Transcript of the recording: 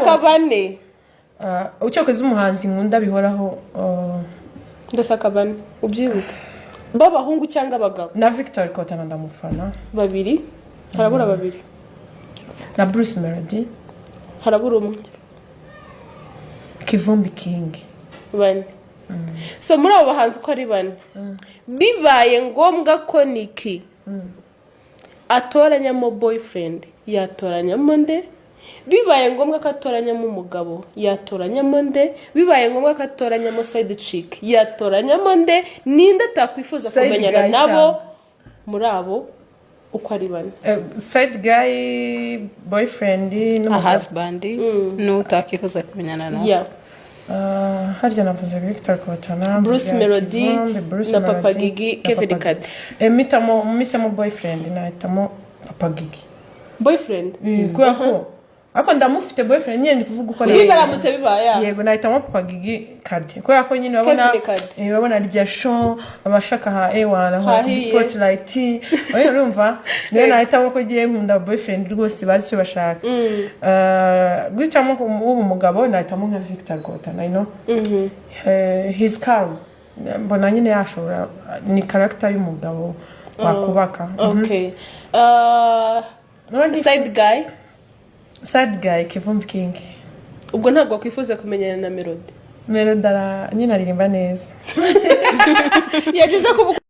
Ndashaka bose. bane. Ucyokoze umuhanzi nkunda bihoraho, Ndashaka bane, ubyibuke, b'abahungu cyangwa abagabo. Na Victor Kotana ndamufana. Babiri, harabura babiri. Na Bruce Melody. Harabura umwe. Kivumbi King. Bane. So muri abo bahanzi uko ari bane, bibaye ngombwa ko Niki atoranyamo boyfriend, yatoranyamo nde? Bibaye ngombwa ko atoranyamo umugabo, yatoranyamo nde? Bibaye ngombwa ko atoranyamo side chick, yatoranyamo nde? Ninde atakwifuza Side kumenyana guy nabo cyane. muri abo uko ari bane? Side guy, boyfriend A n'umugabo. husband n'utakifuza kumenyana nawe. Yeah. Harya navuze Victor Kotana, Bruce mvuga Melody, Kivumbi, Bruce na Papa Melody, Gigi, na Kevin Papa Kade. Gigi. Mpisemo boyfriend, nahitamo Papa Gigi. Boyfriend? Kubera ko ariko ndamufite boyfriend nyine, ndi kuvuga uko Bibaramutse bibaye, yeah. Yego, nahitamo Papa Gigi Kade kubera ko nyine urabona Kevin Kade. Urabona rya show abashaka ha ewana ha Hahiye. spotlight. Oya, urumva niyo nahitamo ko ngiye nkunda boyfriend rwose bazi icyo bashaka. Guhitamo ubu umugabo, nahitamo nka Victor Rukotana. He's calm, mbona nyine yashobora, ni character y'umugabo wakubaka. Okay. Side guy? Side guy, Kivumbi King. Ubwo ntabwo wakwifuza kumenyana na Melody? Melody nyine aririmba neza. Yageze ku bukwe.